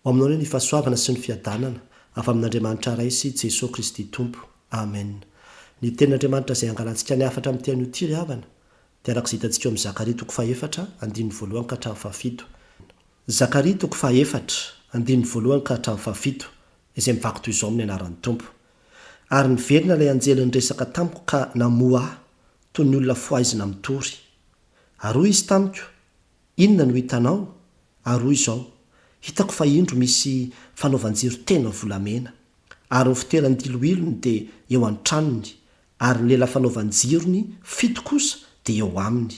Ho aminao anie ny fahasoavana sy ny fiadanana avy amin'Andriamanitra Ray sy Jesoa Kristy Tompo. Amen. Ny Tenin'Andriamanitra izay angalantsika ny hafatra amin'ity anio ity ry havana, dia araka izay hitantsika ao amin'ny Zakaria toko fahefatra, andininy voalohany ka hatramin'ny fahafito. Zakaria toko fahefatra, andininy voalohany ka hatramin'ny fahafito, izay mivaky toy izao amin'ny anaran'ny Tompo. Ary niverina ilay anjely niresaka tamiko ka namoha ahy, toy ny olona fohaizina mitory. Ary hoy izy tamiko, Inona no hitanao? Ary hoy izao, Hitako fa indro misy fanaovan-jiro tena volamena, ary ny fitoeran-diloilony dia eo an-tranony, ary ny lela fanaovan-jirony fito kosa dia eo aminy.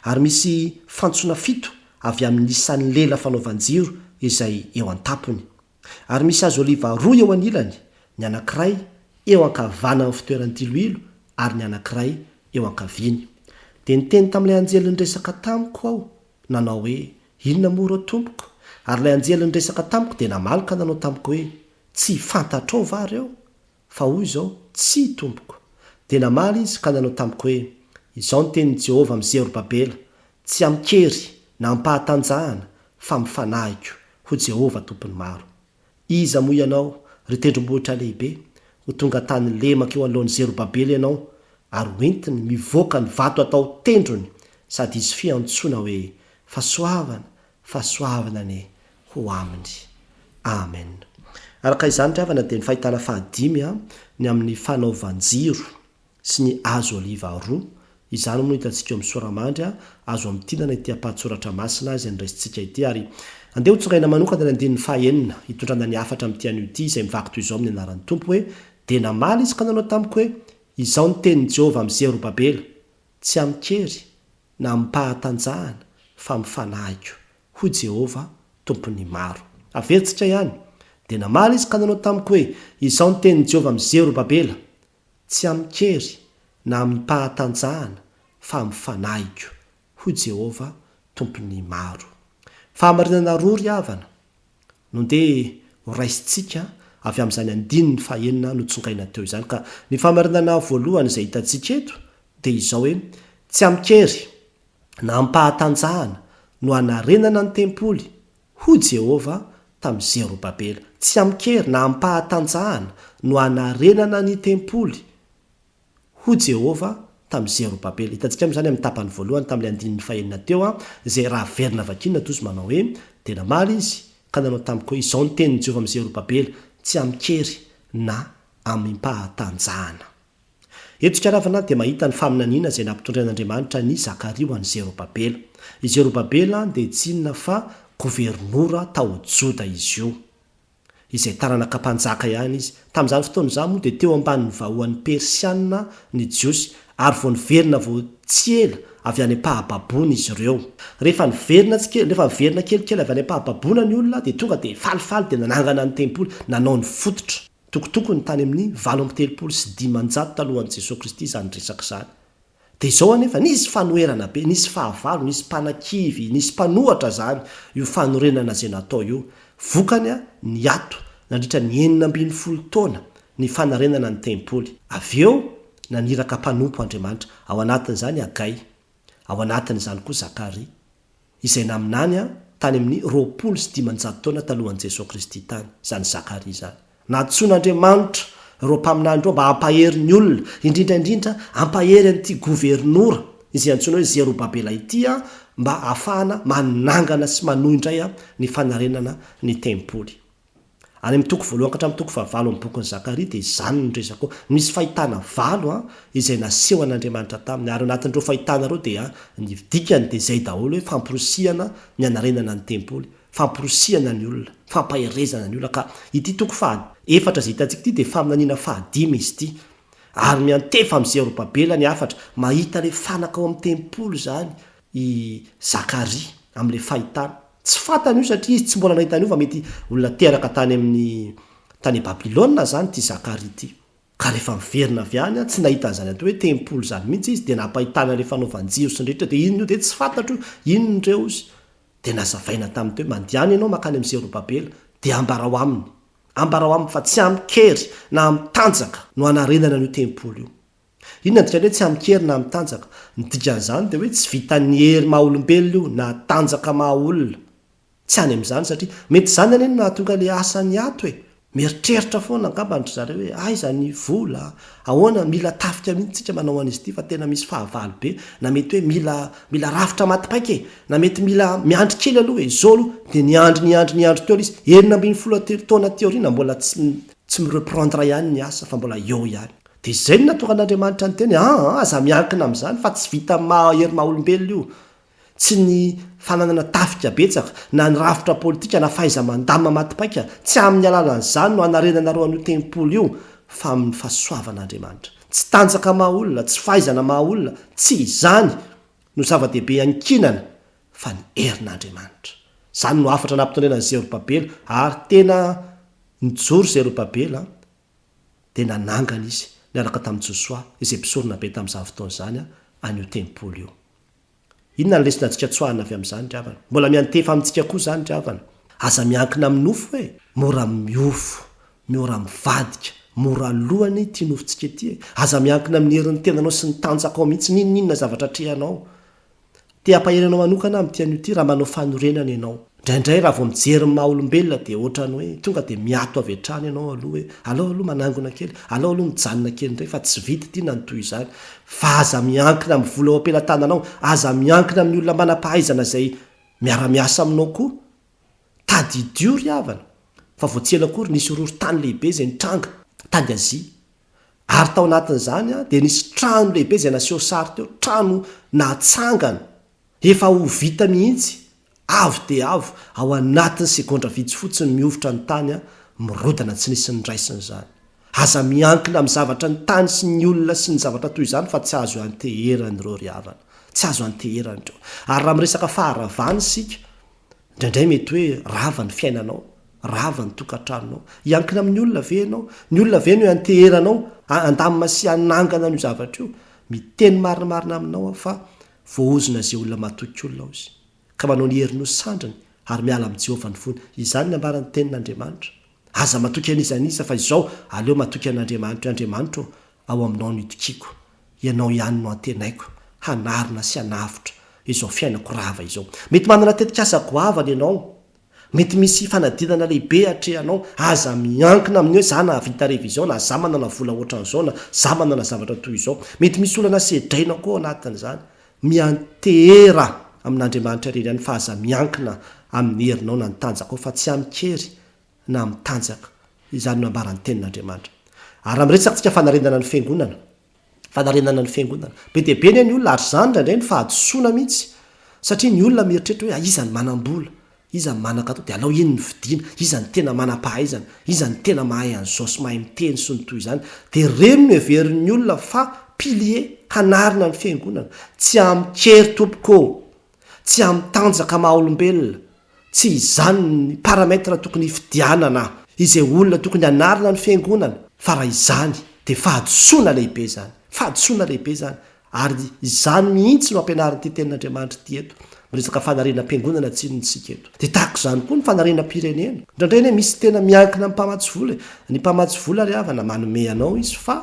Ary misy fantsona fito avy amin'ny isan'ny lela fanaovan-jiro izay eo an-tampony. Ary misy hazo oliva roa eo anilany, ny anankiray eo ankavanan'ny fitoeran-diloilo ary ny anankiray eo ankaviany. Dia niteny tamin'ilay anjely niresaka tamiko aho, nanao hoe, Inona moa ireo, tompoko? Ary ilay anjely niresaka tamiko dia namaly ka nanao tamiko hoe, Tsy fantatrao va ireo? Fa hoy izao, Tsia, tompoko. Dia namaly izy ka nanao tamiko hoe, Izao no tenin'i Jehovah amin'i Zerobabela, Tsy amin-kery na amim-pahatanjahana, fa amin'ny fanahiko, hoy Jehovah Tompon'ny maro. Iza moa ianao, ry tendrombohitra lehibe? Ho tonga tany lemaka eo anoloan'i Zerobabela ianao, ary hoentiny mivoaka ny vato atao tendrony, sady hisy fiantsoana hoe, Fahasoavana, fahasoavana anie ho aminy. Amen. Araka izany ry havana dia ny fahitana fahadimy ny amin'ny fanaovan-jiro sy ny hazo oliva roa, izany moa no hitantsika eo amin'ny sora-mandry, azo amintinana ity ampahan-tsoratra masina izay noraisintsika ity ary andeha hotsongaina manokana ny andininy fahaenina hitondrana ny hafatra amin'ity anio ity izay mivaky toy izao amin'ny anaran'ny Tompo hoe, Dia namaly izy ka nanao tamiko hoe, Izao ny tenin'i Jehovah amin'i Zerobabela, Tsy amin-kery na amim-pahatanjahana, fa amin'ny fanahiko, hoy Jehovah, Tompon'ny maro. Averintsika ihany. Dia namaly izy ka nanao tamiko hoe, Izao ny tenin'i Jehovah amin'i Zerobabela, Tsy amin-kery na amim-pahatanjahana, fa amin'ny fanahiko, hoy Jehovah, Tompon'ny maro. Fahamarinana roa, ry havana, no ndeha ho raisintsika avy amin'izany andininy fahenina notsongaina teo izany. Ka ny fahamarinana voalohany izay hitantsika eto dia izao hoe, tsy amin-kery na amim-pahatanjahana no hanarenana ny tempoly, hoy Jehovah tamin'i Zerobabela. Tsy amin-kery na amim-pahatanjahana no hanarenana ny tempoly, Hoy Jehovah tamin'i Zerobabela. Hitantsika amin'izany amin'ny tapany voalohany tamin'ilay andininy fahenina teo, izay raha averina vakiana toa izy manao hoe, Dia namaly izy, ka nanao tamiko hoe, Izao no tenin'i Jehovah amin'i Zerobabela, Tsy amin-kery na amim-pahatanjahana. Eto isika ravana dia mahita ny faminaniana izay nampitondrain'Andriamanitra an'i Zakaria ho an'i Zerobabela. I Zerobabela dia tsy inona fa governora tao Joda izy io. izay taranaka mpanjaka ihany izy. Tamin'izany fotoana izany moa dia teo ambanin'ny vahoan'ny Persiana ny Jiosy, ary vao niverina vao tsy ela avy any am-pahababoana izy ireo. Rehefa niverina tsikely, rehefa niverina kelikely avy any am-pahababoana ny olona dia tonga dia falifaly dia nanangana ny tempoly, nanao ny fototra. Tokotokony tany amin'ny 538 talohan'i Jesoa Kristy izany resaka izany. Dia izao anefa, nisy fanoherana be, nisy fahavalo, nisy mpanakivy, nisy mpanohatra izany io fanorenana izay natao io. Vokany, niato nandritra ny 16 taona ny fanarenana ny tempoly. Avy eo, naniraka mpanompo Andriamanitra, ao anatin'izany Hagay, ao anatin'izany koa Zakaria. izay naminany tany amin'ny 520 taona talohan'i Jesoa Kristy tany, izany Zakaria izany. Nantsoin'Andriamanitra ireo mpaminany ireo mba hampahery ny olona, indrindra indrindra hampahery an'ity governora izay antsoina hoe Zerobabela ity mba hahafahana manangana sy manohy indray ny fanarenana ny tempoly. Any amin'ny toko voalohany ka hatramin'ny toko fahavalo amin'ny bokin'i Zakaria dia izany no resaka ao. Nisy fahitana valo izay nasehon'Andriamanitra taminy, ary ao anatin'ireo fahitana ireo dia ny dikany dia izay daholo hoe famporisihana ny hanarenana ny tempoly, famporisihana ny olona, fampaherezana ny olona. Ka ity toko faha efatra izay hitantsika ity dia faminaniana fahadimy izy ity. Ary miantefa amin'i Zerobabela ny hafatra, mahita ilay fanaka ao amin'ny tempoly izany i Zakaria amin'ilay fahitana. Tsy fantany io satria izy tsy mbola nahita an'io fa mety olona teraka tany amin'ny tany Babylona izany ity Zakaria ity. Ka rehefa miverina avy any, tsy nahita an'izany atao hoe tempoly izany mihitsy izy, dia nampahitana ilay fanaovan-jiro sy ny rehetra, dia inona io? Dia tsy fantatro io, inona ireo ozy? Dia nazavaina taminy teo hoe mandehana ianao mankany amin'i Zerobabela, dia ambarao aminy, ambarao aminy fa tsy amin-kery na amin-tanjaka no hanarenana an'io tempoly io. Inona ny dikan'ny hoe tsy amin-kery na amin-tanjaka? Ny dikan'izany dia hoe tsy vitan'ny hery maha olombelona io na tanjaka maha olona. Tsy any amin'izany satria mety izany anie no nahatonga ilay asa niato e! Mieritreritra foana angamba ry zareo hoe aiza ny vola, ahoana, mila tafika mihitsy tsika manao an'izy ity fa tena misy fahavalo be, na mety hoe mila mila rafitra maty paika e, na mety mila miandry kely aloha e, izao aloha dia niandry niandry niandry teo ilay izy, 16 telo taona aty aoriana mbola tsy tsy mi-reprendre ihany ny asa fa mbola eo ihany. Dia izay no nahatonga an'Andriamanitra niteny hoe aa aza miankina amin'izany fa tsy vita amin'ny maha hery maha olombelona io, Tsy ny fananana tafika betsaka, na ny rafitra politika, na fahaiza-mandamina maty paika, tsy amin'ny alalan'izany no hanarenanareo an'io tempoly io, fa amin'ny fahasoavan'Andriamanitra. Tsy tanjaka maha-olona, tsy fahaizana maha-olona, tsy izany no zava-dehibe iankinana, fa ny herin'Andriamanitra. Izany no hafatra nampitondrena an'i Zerobabela, ary tena nijoro Zerobabela, dia nanangana izy, niaraka tamin'i Josoa, izay mpisoronabe tamin'izany fotoana izany, an'io tempoly io. Inona ny lesona azontsika tsoahina avy amin'izany ry havana? Mbola miantefa amintsika koa izany ry havana. Aza miankina amin'ny nofo e! Mora miofo, miora mivadika, mora lo anie ity nofontsika ity e! Aza miankina amin'ny herin'ny tenanao sy ny tanjakao mihitsy n'inon'inona zavatra atrehanao. Te hampahery anao manokana aho amin'ity anio ity raha manao fanorenana ianao. Indraindray raha vao mijery ny maha olombelona dia ohatran'ny hoe tonga dia miato avy hatrany ianao aloha hoe alao aloha manangona kely, alao aloha mijanona kely indray fa tsy vita ity na ny toy izany. Fa aza miankina amin'ny vola eo am-pelatananao, aza miankina amin'ny olona manam-pahaizana izay miara-miasa aminao koa. Tadidio ry havana fa vao tsy ela akory nisy horohorontany lehibe izay nitranga tany Azia. Ary tao anatin'izany dia nisy trano lehibe izay naseho sary teo, trano natsangana. Efa ho vita mihitsy, avo dia avo, ao anatin'ny segondra vitsy fotsiny mihovitra ny tany, mirodana tsy nisy niraisina izany. Aza miankina amin'ny zavatra ny tany sy ny olona sy ny zavatra toy izany fa tsy azo ianteherana ireo ry havana. Tsy azo ianteherana ireo. Ary raha miresaka faharavana isika, indraindray mety hoe rava ny fiainanao, rava ny tokantranonao. Hiankina amin'ny olona ve ianao? Ny olona ve no ianteheranao handamina sy hanangana an'io zavatra io? Miteny marimarina aminao aho fa Voaozona izay olona matoky olona, hoy izy, ka manao ny heriny ho sandriny ary miala amin'i Jehovah ny fony. Izany ny ambaran'ny Tenin'Andriamanitra. Aza matoky an'iza n'iza, fa izao, aleo matoky an'Andriamanitra hoe, Andriamanitra ô, ao aminao no itokiako. Ianao ihany no antenaiko hanarina sy hanavotra izao fiainako rava izao. Mety manana tetikasa goavana ianao. Mety misy fanadinana lehibe atrehanao, aza miankina amin'ny hoe za nahavita revision na za manana vola ohatran'izao na za manana zavatra toy izao. Mety misy olana sedraina koa ao anatin'izany. Miantehera amin'Andriamanitra irery ihany fa aza miankina amin'ny herinao na ny tanjakao fa tsy amin-kery na amin'ny tanjaka. Izany no ambaran'ny tenin'Andriamanitra. Ary raha miresaka tsika fanarenana ny fiangonana, fanarenana ny fiangonana. Be dia be anie ny olona ary izany indraindray no fahadisoana mihitsy satria ny olona mieritreritra hoe iza no manam-bola, iza no manan-katao dia alao iny no fidiana, iza no tena manam-pahaizana, iza no tena mahay an'izao sy mahay miteny sy ny toy izany. Dia ireny no heverin'ny olona fa pilier hanarina ny fiangonana. Tsy amin-kery tompoko ô! Tsy amin-tanjaka maha olombelona. Tsy izany ny paramètre tokony hifidianana izay olona tokony hanarina ny fiangonana fa raha izany dia fahadisoana lehibe izany. Fahadisoana lehibe izany. Ary izany mihitsy no ampianarin'ity tenin'Andriamanitra ity eto. Miresaka fanarenam-piangonana tsinona isika eto. Dia tahaka izany koa ny fanarenam-pirenena. Indraindray anie misy tena miankina amin'ny mpamatsy vola e. Ny mpamatsy vola ry havana manome anao izy fa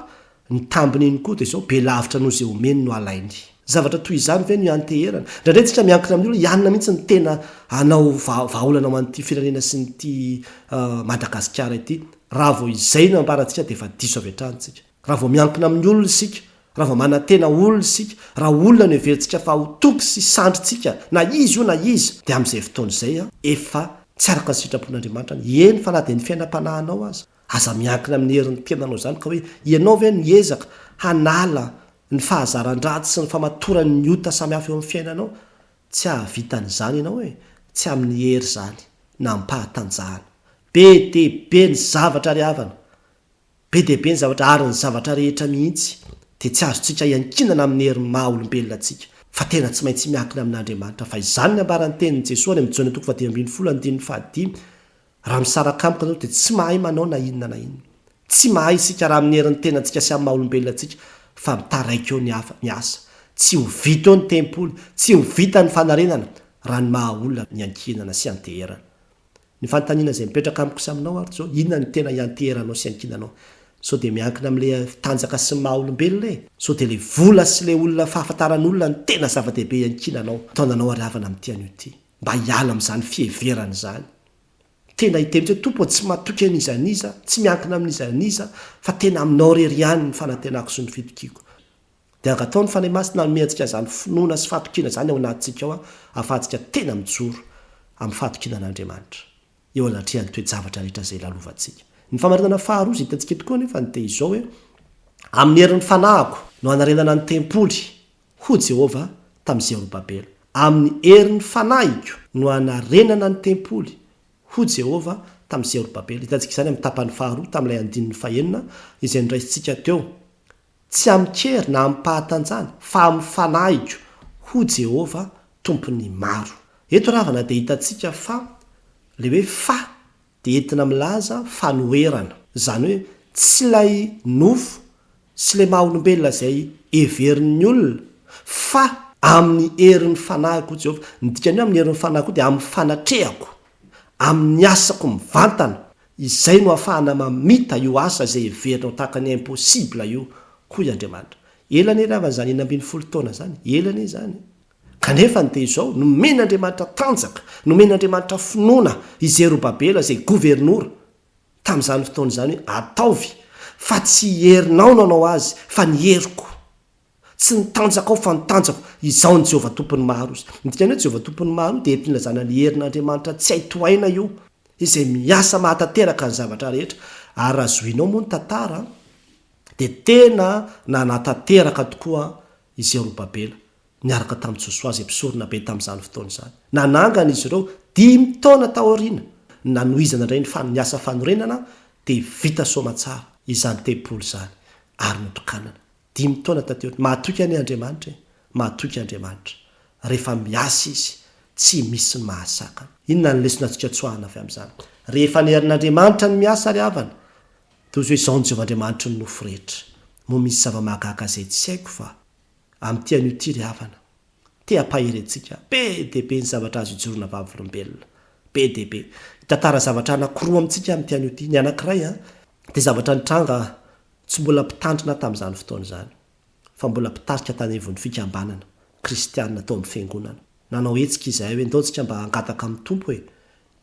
Ny tambin'iny koa dia izao, be lavitra noho izay omeny no alainy. Zavatra toy izany ve no ianteherana? Indraindray tsika miankina amin'ny olona, i anona mihitsy no tena hanao vahaolana ho an'ity firenena sy ity Madagasikara ity. Raha vao izay no ambarantsika dia efa diso avy hatrany tsika. Raha vao miankina amin'ny olona isika, raha vao manantena olona isika, raha olona no heverintsika fa ho toky sy sandrintsika, na iza io na iza, dia amin'izay fotoana izay efa tsy araka ny sitrapon'Andriamanitra ny, eny fa na dia ny fiainam-panahinao aza. Aza miankina amin'ny herin'ny tenanao izany ka hoe ianao ve no hiezaka hanala ny fahazaran-dratsy sy ny famatoran'ny ota samihafa eo amin'ny fiainanao? Tsy hahavita an'izany ianao e! Tsy amin'ny hery izany na amim-pahatanjahana. Be dia be ny zavatra ry havana! Be dia be ny zavatra ary ny zavatra rehetra mihitsy dia tsy azontsika iankinana amin'ny herin'ny maha olombelona antsika fa tena tsy maintsy miankina amin'Andriamanitra fa izany ny ambaran'ny tenin'i Jesoa any amin'ny Jaona toko fahadimy ambin'ny folo andininy fahadimy Raha misaraka amiko ianareo dia tsy mahay manao na inona na inona. Tsy mahay isika raha amin'ny herin'ny tenantsika sy amin'ny maha-olombelona antsika fa mitaraiky eo ny hafa, ny asa. Tsy ho vita eo ny tempoly, tsy ho vita ny fanarenana raha ny maha-olona niankinana sy ianteherana. Ny fanontaniana izay mipetraka amiko sy aminao ary izao, inona no tena ianteheranao sy iankinanao? Sao dia miankina amin'ilay tanjaka sy ny maha-olombelona e? Sao dia ilay vola sy ilay olona fahafantaran'olona no tena zava-dehibe iankinanao? Taonanao ary havana amin'ity anio ity. mba hiala amin'izany fiheverana izany. Tena hiteny mihitsy hoe, Tompo ô, tsy matoky an'iza n'iza, tsy miankina amin'iza n'iza, fa tena Aminao irery ihany ny fanantenako sy ny fitokiako. Dia angataho ny Fanahy Masina hanome antsika izany finoana sy fahatokiana izany ao anatintsika ao, ahafahantsika tena mijoro amin'ny fahatokiana an'Andriamanitra, eo anatrehan'ny toe-javatra rehetra izay lalovantsika. Ny fahamarinana faharoa izay hitantsika eto koa anefa dia izao hoe, Amin'ny herin'ny Fanahiko no hanarenana ny tempoly, hoy Jehovah tamin'i Zerobabela. Amin'ny herin'ny Fanahiko no hanarenana ny tempoly, hoy Jehovah tamin'i Zerobabela. Hitantsika izany amin'ny tapany faharoa tamin'ilay andininy fahenina izay noraisintsika teo. Tsy amin-kery na amim-pahatanjahana, fa amin'ny Fanahiko, hoy Jehovah, Tompon'ny maro. Eto ravana dia hitantsika fa ilay hoe fa dia entina milaza fanoherana. Izany hoe tsy ilay nofo sy ilay maha olombelona izay heverin'ny olona fa amin'ny herin'ny Fanahiko, hoy Jehovah. Ny dikan'ny hoe amin'ny herin'ny Fanahiko dia amin'ny fanatrehako, amin'ny asako mivantana. Izay no ahafahana mamita io asa izay heverina ho tahaka ny impossible io, hoy Andriamanitra. Ela anie ry havana izany 16 taona izany, ela anie izany e. Kanefa ny dia izao, nomen'Andriamanitra tanjaka, nomen'Andriamanitra finoana i Zerobabela izay governora tamin'izany fotoana izany hoe ataovy fa tsy herinao no hanao azy fa ny heriko. Tsy ny tanjakao fa ny tanjako, Izaho ny Jehovah Tompon'ny maro izy. Ny dikan'ny hoe Jehovah Tompon'ny maro io dia entin'ilazana ny herin'Andriamanitra tsy hay tohaina io, izay miasa mahatanteraka ny zavatra rehetra. Ary raha zohinao moa ny tantara dia tena nanatanteraka tokoa i Zerobabela niaraka tamin'i Josoa izay mpisorona be tamin'izany fotoana izany. Nanangana izy ireo dimy taona taoriana, nanohizana indray ny ny asa fanorenana dia vita soamatsara izany tempoly izany ary notokanana. Dimy taona taty aoriana. Mahatoky anie Andriamanitra e! Mahatoky Andriamanitra. Rehefa miasa Izy, tsy misy ny mahasakana. Inona ny lesona azontsika tsoahina avy amin'izany? Rehefa ny herin'Andriamanitra no miasa ry havana, toy izao hoe izao no Jehovah Andriamanitry ny nofo rehetra. Moa misy zava-mahagaga izay tsy haiko va? Amin'ity anio ity ry havana, te hampahery antsika. Be dia be ny zavatra azo ijoroana vavolombelona. Be dia be. Hitantara zavatra anankiroa amintsika amin'ity anio ity. Ny anankiray dia zavatra nitranga Tsy mbola mpitandrina aho tamin'izany fotoana izany, fa mbola mpitarika tany anivon'ny fikambanana kristiana tao amin'ny fiangonana. Nanao hetsika izahay hoe ndao tsika mba hangataka amin'ny Tompo e!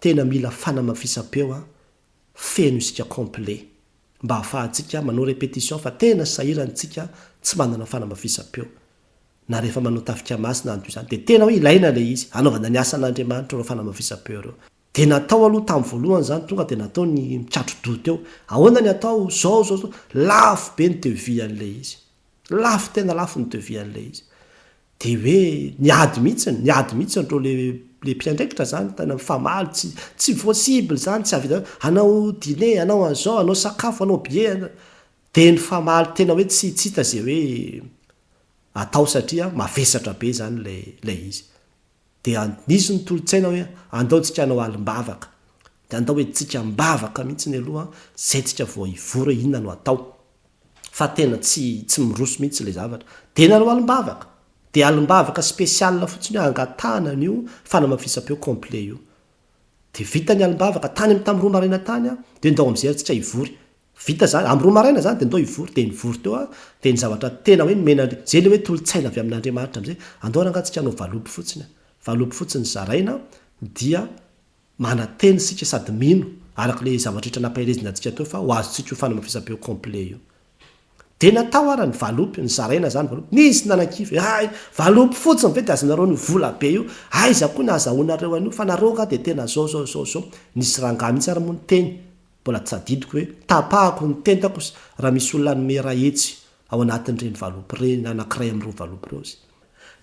Tena mila fanamafisam-peo an! Feno isika complet mba hahafahantsika manao répétition fa tena sahirana isika tsy manana fanamafisam-peo. Na rehefa manao tafika masina any toy izany dia tena hoe ilaina ilay izy hanaovana ny asan'Andriamanitra ireo fanamafisam-peo ireo. Dia natao aloha tamin'ny voalohany izany, tonga dia natao ny mikatro-doha teo. Ahoana ny atao? Zao, zao, zao. Lafo be ny devis an'ilay izy. Lafo, tena lafo ny devis an'ilay izy. Dia hoe niady mihitsy, niady mihitsy ireo le le mpiandraikitra izany, tena mifamaly, tsy tsy possible izany, tsy hahavita, hanao diner, hanao an'izao, hanao sakafo, hanao billet, dia nifamaly tena hoe tsy tsy hita izay hoe atao satria mavesatra be izany ilay ilay izy. Dia nisy ny tolo-tsaina hoe andao tsika hanao alim-bavaka. Dia andao entintsika am-bavaka mihitsy ny aloha zay tsika vao hivory hoe inona no atao. Fa tena tsy tsy miroso mihitsy ilay zavatra. Dia nanao alim-bavaka. Dia alim-bavaka spécial fotsiny hoe angatahana an'io fanamafisam-peo complet io. Dia vita ny alim-bavaka, tany amin'ny tamin'ny roa maraina tany aho, dia ndao amin'izay ary tsika hivory. Vita zany, amin'ny roa maraina zany dia ndao hivory, dia nivory teo aho, dia ny zavatra tena hoe nomena, zay le hoe tolo-tsaina avy amin'Andriamanitra amizay, andao rangaha tsika hanao valopy fotsiny a, valopy fotsiny zaraina dia manantena isika sady mino araka le zavatra rehetra nampaherezina antsika teo fa ho azontsika io fanamafisam-peo complet io. Dia natao ara ny valopy, nozaraina zany valopy, nisy nanankify, hay, valopy fotsiny ve dia azonareo an'io vola be io, aiza koa no azahoanareo an'io fa nareo angaha dia tena zao zao zao zao, nisy rangahy mihitsy ary moa niteny, Mbola tsadidiko hoe tapahako ny tentako raha misy olona hanome iray hetsy ao anatin'ireny valopy ireny, anankiray amin'ireo valopy ireo izy.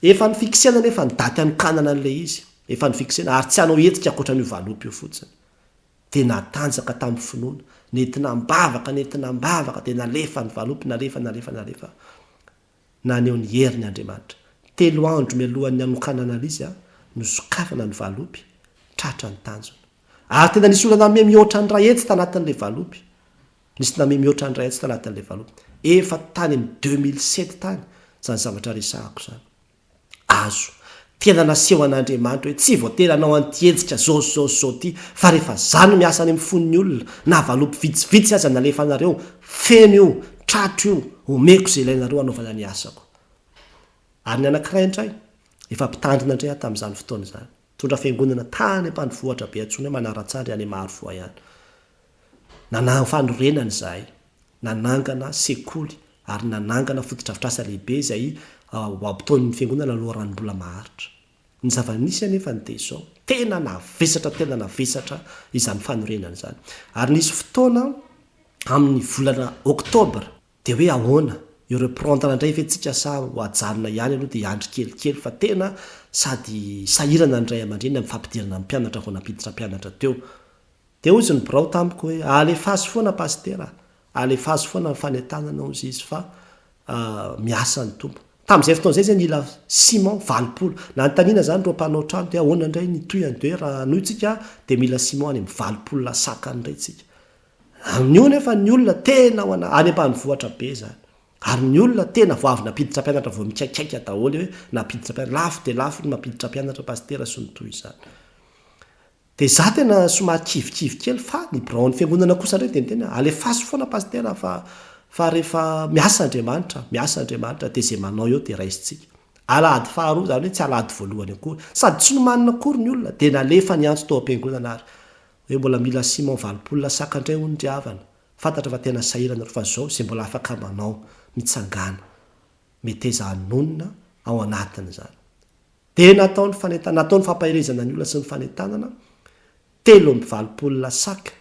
Efa nifixena anefa ny daty hanokanana an'ilay izy, efa nifixena, ary tsy hanao hetsika ankoatra an'io valopy io fotsiny. Dia natanjaka tamin'ny finoana, nentina am-bavaka, nentina am-bavaka, dia nalefa ny valopy, nalefa, nalefa, nalefa. Naneho ny heriny Andriamanitra. Telo andro mialohan'ny hanokanana an'ilay izy, nosokafana ny valopy, tratra ny tanjona. Ary tena nisy olona nanome mihoatra ny iray hetsy tanatin'ilay valopy. Nisy nanome mihoatra ny iray hetsy tanatin'ilay valopy. Efa tany amin'ny 2007 tany izany zavatra resahako izany. Azo. Tena naseho an'Andriamanitra hoe tsy voatery hanao an'ity hetsika zao sy zao sy zao ity, fa rehefa za no miasa any amin'ny fon'ny olona, na valopy vitsivitsy aza nalefanareo, feno io, tratro io, omeko izay ilainareo hanaovana ny asako. Ary ny anankiray indray, efa mpitandrina indray aho tamin'izany fotoana izany. Nitondra fiangonana tany ambanivohitra be antsoina hoe Manaratsandry any Maharovoay any. Nanao fanorenana izahay, nanangana sekoly ary nanangana fotodrafitrasa lehibe izay ho ampitaon'ny fiangonana loharanom-bola maharitra. Ny zava-nisy anefa dia izao, tena navesatra tena navesatra izany fanorenana izany. Ary nisy fotoana amin'ny volana oktobra, dia hoe ahoana, hi-reprendre indray ve tsika sa ho ajanona ihany aloha dia hiandry kelikely fa tena sady sahirana ny ray aman-dreny amin'ny fampidirana ny mpianatra vao nampiditra mpianatra teo. Dia hozy ny birao tamiko hoe alefaso foana pasitera a, alefaso foana ny fanentanana hozy izy fa miasa ny Tompo. Tamin'izay fotoana izay izay nila ciment 80. Nanontaniana izany ireo mpanao trano dia ahoana indray ny tohiny dia hoe raha hanohy tsika dia mila ciment any amin'ny 80 lasaka any indray tsika. Amin'io nefa ny olona tena ao ana, any ambanivohitra be izany. Ary ny olona tena vao avy nampiditra mpianatra vao mikaikaika daholo hoe nampiditra mpianatra, lafo dia lafo ny mampiditra mpianatra pasitera sy ny toy izany. Dia za tena somary kivikivy kely fa ny biraon'ny fiangonana kosa indray dia niteny hoe alefaso foana pasitera fa fa rehefa miasa Andriamanitra, miasa Andriamanitra dia izay manao eo dia raisintsika. Alahady faharoa, izany hoe tsy alahady voalohany akory. Sady tsy nomanina akory ny olona dia nalefa ny antso tao am-piangonana ary hoe mbola mila ciment 80 lasaka indray hono ry havana. Fantatra fa tena sahirana ireo fa izao izay mbola afaka manao, mitsangàna. Meteza hanonona ao anatin'izany. Dia natao ny fanentanana, natao ny fampaherezana ny olona sy ny fanentanana, 83 lasaka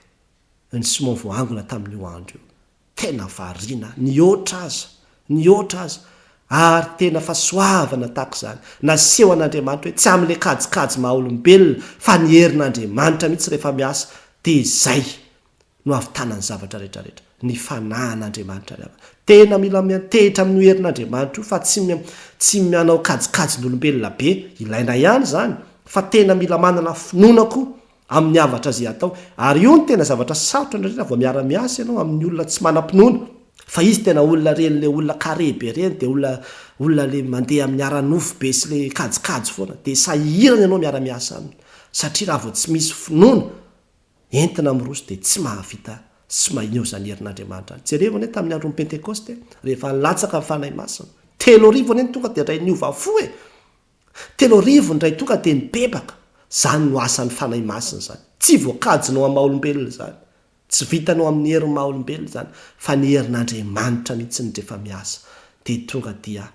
ny ciment voaangona tamin'io andro io. Tena variana, nihoatra aza, nihoatra aza, ary tena fahasoavana tahaka izany. Naseho an'Andriamanitra hoe tsy amin'ilay kajikajy maha olombelona fa ny herin'Andriamanitra mihitsy rehefa miasa dia izay. no hahavitana ny zavatra rehetra rehetra. Ny fanahin'Andriamanitra ry havana. Tena mila miantehitra amin'io herin'Andriamanitra io fa tsy tsy manao kajikajin'olombelona be. Ilaina ihany izany fa tena mila manana finoana koa amin'ny havatra izay atao. Ary io no tena zavatra sarotra indrindra vao miara-miasa ianao amin'ny olona tsy manam-pinoana. Fa izy tena olona ireny le olona carré be ireny dia olona olona le mandeha amin'ny ara-nofo be sy le kajikajy foana. Dia sahirana ianao miara-miasa aminy satria raha vao tsy misy finoana entina miroso dia tsy mahavita sy maneho izany herin'Andriamanitra izany. Jerevo anie tamin'ny andron'ny Pentekoste e, rehefa nilatsaka ny Fanahy Masina. 3000 anie no tonga dia indray niova fo e! 3000 indray tonga dia nibebaka. Izany no asan'ny Fanahy Masina izany. Tsy voakajinao amin'ny maha olombelona izany. Tsy vitanao amin'ny herin'ny maha olombelona izany, fa ny herin'Andriamanitra mihitsy no rehefa miasa dia tonga dia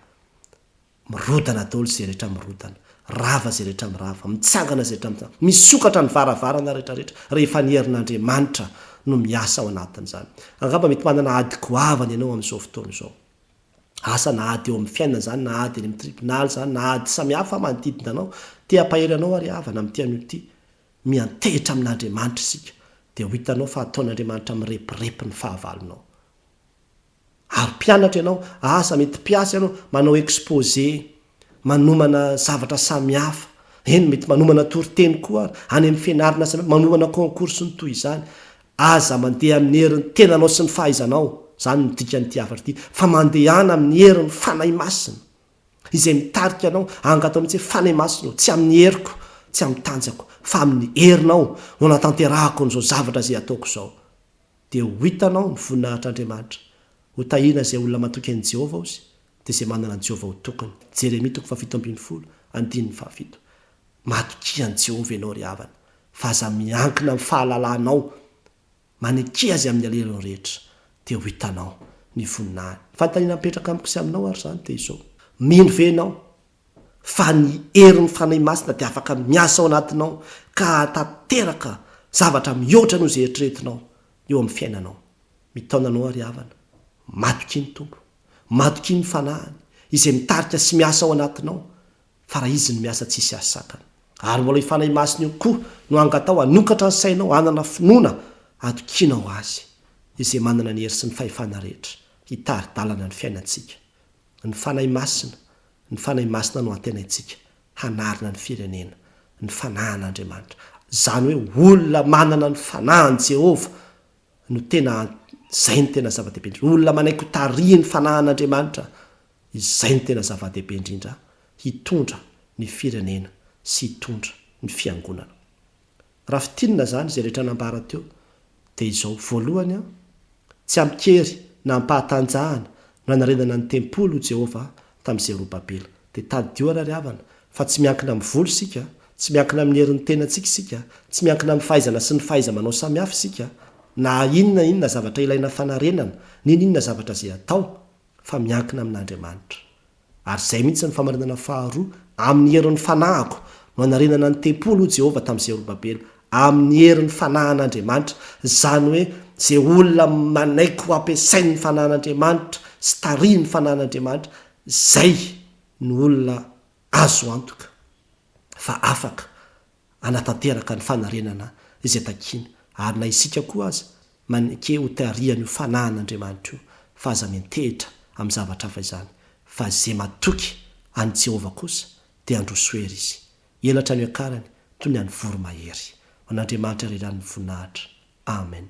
Mirodana daholo izay rehetra mirodana, rava izay rehetra mirava, mitsangana izay rehetra mitsangana, misokatra ny varavarana rehetra rehetra rehefa ny herin'Andriamanitra no miasa ao anatin'izany. Angamba mety manana ady goavana ianao amin'izao fotoana izao. Asa na ady eo amin'ny fiainana izany, na ady eny amin'ny tribonaly izany, na ady samihafa manodidina anao. Te hampahery anao aho ry havana amin'ity anio ity. Miantehitra amin'Andriamanitra isika dia ho hitanao fa hataon'Andriamanitra mirepirepy ny fahavalonao. Ary mpianatra ianao, asa mety mpiasa ianao, manao exposé, manomana zavatra samihafa, eny mety manomana toriteny koa ary, any amin'ny fianarana samihafa, manomana concours sy ny toy izany. Aza mandeha amin'ny herin'ny tenanao sy ny fahaizanao, izany no dikan'ity hafatra ity, fa mandehana amin'ny herin'ny Fanahy Masina, izay mitarika anao, angataho mihitsy hoe Fanahy Masina ô, tsy amin'ny heriko, tsy amin'ny tanjako, fa amin'ny herinao no anatanterahako an'izao zavatra izay ataoko izao. Dia ho hitanao ny voninahitr'Andriamanitra. Ho tahiana izay olona matoky an'i Jehovah, hozy, dia izay manana an'i Jehovah ho tokiny. Jeremia toko faha-17, andininy faha-7. Matokia an'i Jehovah ianao, ry havana, fa aza miankina amin'ny fahalalanao. Maneke azy amin'ny alehanao rehetra, dia ho hitanao ny voninahiny. Ny fanontaniana mipetraka amiko sy aminao àry izany dia izao, Mino ve ianao fa ny herin'ny Fanahy Masina dia afaka miasa ao anatinao ka hahatanteraka zavatra mihoatra noho izay eritreretinao eo amin'ny fiainanao. Mitaona anao àry havana, matokia ny Tompo, matokia ny Fanahiny izay mitarika sy miasa ao anatinao, fa raha Izy no miasa tsy hisy azo sakana. Ary mbola io Fanahy Masina io koa no angataho hanokatra ny sainao hanana finoana hatokianao Azy, izay manana ny hery sy ny fahefana rehetra hitari-dalana ny fiainantsika. Ny Fanahy Masina, ny Fanahy Masina no antenaintsika hanarina ny firenena, ny Fanahin'Andriamanitra. Izany hoe olona manana ny Fanahin'i Jehovah no tena, izay no tena zava-dehibe indrindra. Olona manaiky ho tarihin'ny Fanahin'Andriamanitra, izay no tena zava-dehibe indrindra hitondra ny firenena sy hitondra ny fiangonana. Raha fintinina izany izay rehetra nambara teo dia izao, voalohany, tsy amin-kery na am-pahatanjahana no nanarenana ny tempoly hoy Jehovah tamin'i Zerobabela. Dia tadidio àry ry havana fa tsy miankina amin'ny vola isika, Tsy miankina amin'ny herin'ny tenantsika isika, tsy miankina amin'ny fahaizana sy ny fahaiza-manao samihafa isika, na inona inona zavatra ilaina fanarenana, n'inon'inona zavatra izay atao, fa miankina amin'Andriamanitra. Ary izay mihitsy ny famarinana faharoa, Amin'ny herin'ny fanahiko no hanarenana ny tempoly, hoy Jehovah tamin'i Zerobabela. Amin'ny herin'ny fanahin'Andriamanitra, izany hoe izay olona manaiky ho ampiasain'ny fanahin'Andriamanitra sy tarihin'ny fanahin'Andriamanitra, izay no olona azo antoka fa afaka hanatanteraka ny fanarenana izay takiana, ary na isika koa aza maneke ho tarihan'io fanahin'Andriamanitra io, fa aza miantehitra amin'ny zavatra hafa izany, fa izay matoky an'i Jehovah kosa dia handroso hery izy. Elatra no iakarany toy ny an'ny voromahery. Ho an'Andriamanitra irery ihany ny voninahitra. Amen.